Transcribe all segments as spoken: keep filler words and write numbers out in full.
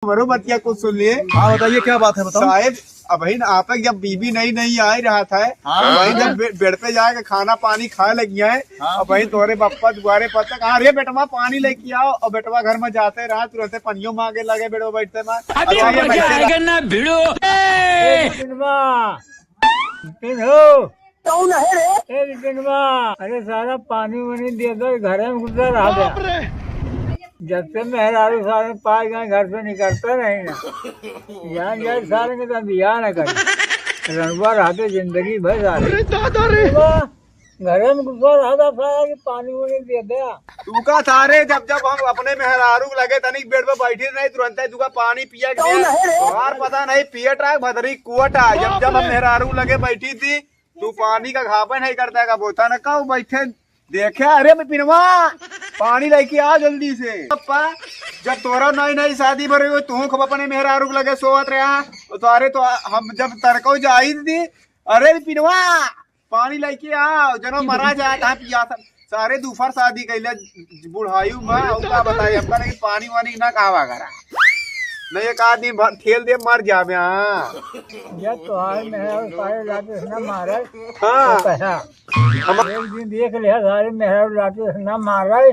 हमरो बतिया कुछ सुन लिए। हाँ, बताइए, क्या बात है, बताओ। साहेब, अबहिन आपक जब बीबी नई नई आई रहत है, हाँ। अबहिन जब बे-, बेड पे जाके खाना पानी खाए लगी है, हाँ। अबहिन तोरे बप्पा दुआरे पर तक, "हाँ रे बेटवा, पानी लेके आओ।" और बेटवा घर में जाते रहा, तुरंते पनियो मांगे लगे बेडवा बैठते में। अबे अरे ये मजा कैसे आएगा ना भिड़ो। ए, बिपिनवा, बिपिन हो। कौन है रे? ए, बिपिनवा, अरे सारा पानी वानी दे दो, घरे में घुसा रहा गया। जब से मेहरारू सारे पाँच गाय घर से निकलता नहीं ना, यहाँ जाए सारे के तो बियाह न करे। रंडवा रहते जिंदगी भर सारे। अरे दादा रे। वाह, घरे में घुसा रहता सारा कि पानी वानी दे दे। तू का सारे, जब जब हम अपने मेहरारू लगे तनिक बेड पे बैठी नहीं, तुरंत तू का पानी पिया के कौन दे। है रे? तोहार पता नहीं पियट रहा है, भदरी कुअट है। जब जब हम मेहरारू लगे बैठी थी, तू पानी का घापे नहीं करता का बोता न कहू बैठे देखे, "अरे बिपिनवा, पानी लेके आ जल्दी से।" पप्पा, जब तोरा नई नई शादी भरे हो, तू खूब अपने मेहरारू के लगे सोवत रहा, तो अरे तो हम जब तरको जाई दी, "अरे बिपिनवा, पानी लेके आ, जनो मरा जाए, कहाँ पिया था?" सारे दूफर शादी कैले बुढ़ायु में, अउ का बताई, हमका नहीं पानी वानी ना खावा करा। नहीं एक आदमी भर ठेल दे मर जावे, हाँ। ये तोहार मेहरारू सारे लाके ना मारे, हाँ। तो कहा। हम एक दिन देख लिया सारे मेहरारू लाके ना मारे,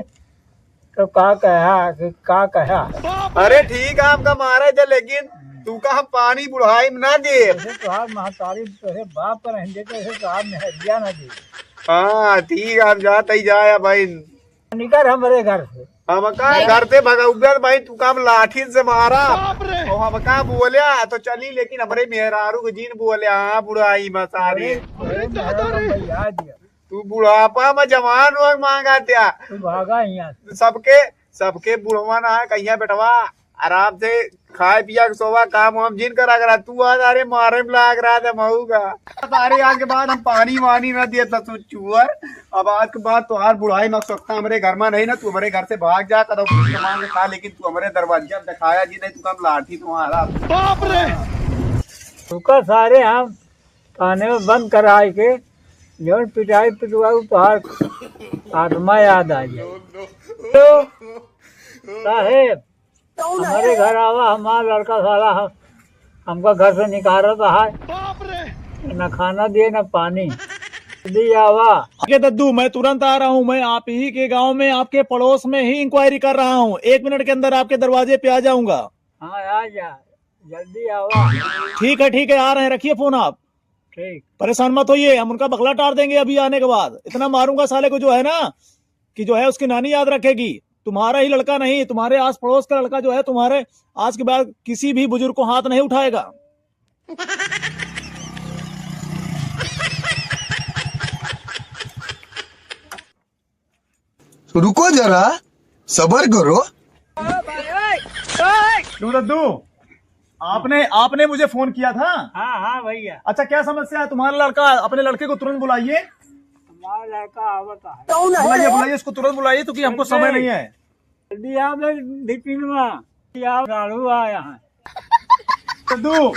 तो का कहा कि का कहा? अरे ठीक है, हमका मारे जे, लेकिन तू का हम पानी बुढ़ाई में ना दे। जैसे तोहार महतारी, तोहे बाप पर रहने दे, तो ऐसे तोहार मेहरिया ना दे। हाँ, ठीक है, हम जाते ही जाया भाई। निकर हमरे घर से। हमका घर से भगउबे भाई, तू का हम लाठी से मारा। बाप रे। और हमका बोल्या तो चली, लेकिन हमरे मेहरारू के जिन बोल्या, हाँ, बुढ़ाई में सारे। अरे, अरे, दादा रे। भैया दिया। तू बुढ़ापा में जवान हो मांगा त्या। तू भागा यहाँ से। सबके, सबके बुढ़वा ना है, कहिया बेटवा, आराम से खाए पिया के सोवा, काम वाम जिन करा करा, तू आज अरे मारे में लाग रहा था महू का। अरे आज के बाद हम पानी वानी ना दिए था तू चुअर। अब आज के बाद तोहार बुढ़ाई में सोचता हमरे घर में नहीं ना, तू हमरे घर से भाग जा, कदम मांग खा, लेकिन तू हमरे दरवाजा में दिखाया जी नहीं, तू कम लाठी तुम्हारा। बाप रे। रुका सारे, हम थाने में बंद कराए के जौन पिटाई पिटवाऊ तोहार आत्मा याद आ जाए। तो साहेब, हमारे घर आवा, हमारा लड़का साला हम, हमका घर से निकाल रहा है, न खाना दिए न पानी। जल्दी आवा। ठीक है दद्दू, मैं तुरंत आ रहा हूँ। मैं आप ही के गांव में, आपके पड़ोस में ही इंक्वायरी कर रहा हूँ। एक मिनट के अंदर आपके दरवाजे पे आ जाऊंगा। हाँ, आ जा, जल्दी आवा। ठीक है, ठीक है, आ रहे हैं, रखिए फोन आप। ठीक। परेशान मत होइए, हम उनका बकला टार देंगे अभी आने के बाद। इतना मारूंगा साले को जो है ना, कि जो है उसकी नानी याद रखेगी। तुम्हारा ही लड़का नहीं, तुम्हारे आस पड़ोस का लड़का जो है, तुम्हारे आज के बाद किसी भी बुजुर्ग को हाथ नहीं उठाएगा। रुको जरा, सबर करो। क्यों दद्दू, आपने, आपने मुझे फोन किया था? हाँ, हाँ भैया। अच्छा, क्या समस्या है? तुम्हारा लड़का, अपने लड़के को तुरंत बुलाइए। हमारा लड़का आवता है। बुलाइए, बुलाइए, इसको तुरंत बुलाइए, क्योंकि हमको समय नहीं है। जल्दी आ बे, बिपिनवा, या गाड़ू आ यहाँ। दद्दू,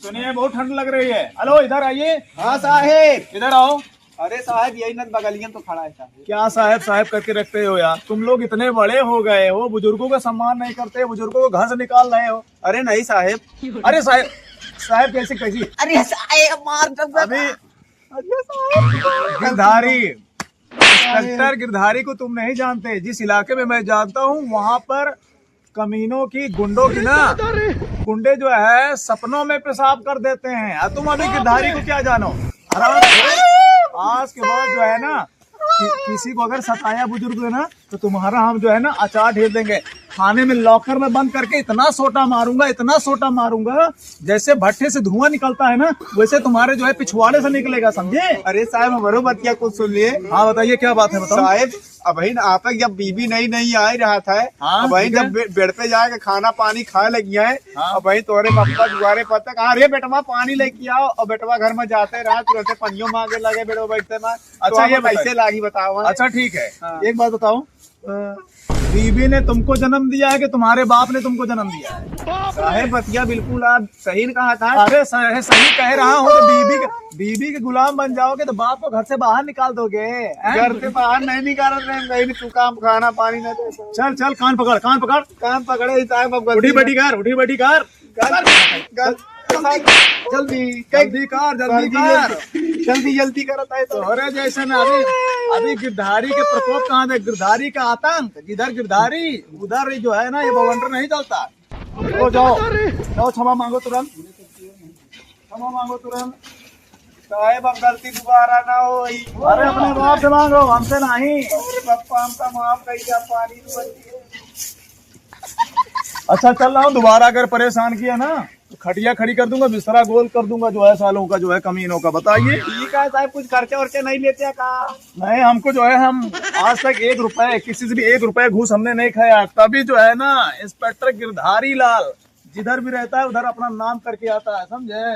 सुनिए, बहुत ठंड लग रही है। हेलो, इधर आइए। हाँ साहेब। इधर आओ। अरे साहेब, यही नद बगलिया में तो खड़ा है साहेब। क्या साहेब, साहेब करके रखते हो यार? तुम लोग इतने बड़े हो गए हो, बुजुर्गों का सम्मान नहीं करते, बुजुर्गों को घर से निकाल रहे हो। अरे नहीं साहेब। अरे साहेब, साहेब कैसे, कैसी? अरे साहेब, मार दो। अभी अरे साहेब। गिरधारी, इंस्पेक्टर गिरधारी को तुम नहीं जानते। जिस इलाके में मैं जानता हूँ, वहां पर कमीनों की, गुंडों की ना, गुंडे जो है सपनों में पेशाब कर देते हैं। और तुम अभी गिरधारी को क्या जानो? हराम। आज के बाद जो है ना, कि, किसी को अगर सताया बुजुर्ग है ना, तो तुम्हारा हम जो है ना अचार ढेर देंगे। थाने में लॉकर में बंद करके इतना सोटा मारूंगा, इतना सोटा मारूंगा, जैसे भट्ठे से धुआं निकलता है ना, वैसे तुम्हारे जो है पिछवाड़े से निकलेगा, समझे? अरे साहेब, हमरो बतिया कुछ सुन लिए। हाँ, बताइए, क्या बात है, बताओ। साहेब, अबहिन आपक जब बीबी नई नई आई रहत है, हाँ, अबहिन ठीक है। जब बे-, बेड पे जाके खाना पानी खाए लगी है, हाँ। अबहिन तोरे पप्पा दुआरे पर तक, "हाँ रे बेटवा, पानी लेके आओ," और बेटवा घर में जाते रहा, तुरंते पनियो मांगे लगे बेडवा बैठते में। अच्छा, तो ये कैसे बताइए। लागी बताओ, हाँ? अच्छा, ठीक है, हाँ। एक बात बताओ, अ, बीबी ने तुमको जन्म दिया है कि तुम्हारे बाप ने तुमको जन्म दिया है? साहेब, बतिया बिल्कुल आप सही कहा था। अरे साहेब, सही कह रहा हूँ, तो बीबी के, बीबी के गुलाम बन जाओगे तो बाप को घर से बाहर निकाल दोगे, हैं? घर से बाहर नहीं निकाल रहे हैं, कहीं भी तू काम, खाना पानी ना दे। चल चल, कान पकड़, कान पकड़। कान पकड़े ही साहेब, अब गलती उठी बैठी कर, उठी बैठी कर। गल-, गल-, जल्दी, जल्दी कर, जल्दी कर। जल्दी, जल्दी करत है तो। तोहरे जैसे ना अभी, अभी गिरधारी के प्रकोप कहाँ दे, गिरधारी का आतंक, जिधर गिरधारी उधर ही जो है ना, ये बवंडर नहीं चलता। तो जाओ, जाओ, क्षमा मांगो तुरंत, क्षमा मांगो तुरंत। साहेब, अब गलती दोबारा ना होई। अरे, अपने बाप से मांगो, हमसे नहीं। अरे पप्पा, हमका माफ कर दिया, पानी तो बच गया। अच्छा, चल रहा हूँ, दोबारा अगर परेशान किया ना, तो खटिया खड़ी कर दूंगा, बिस्तरा गोल कर दूंगा, जो है सालों का, जो है कमीनों का। बताइए। ठीक है साहेब, कुछ खर्चा वर्चा नहीं लेते हैं का? नहीं, हमको जो है, हम आज तक एक रुपए, किसी से भी एक रुपए घूस हमने नहीं खाया। तभी जो है ना, इंस्पेक्टर गिरधारी लाल जिधर भी रहता है, उधर अपना नाम करके आता है, समझे?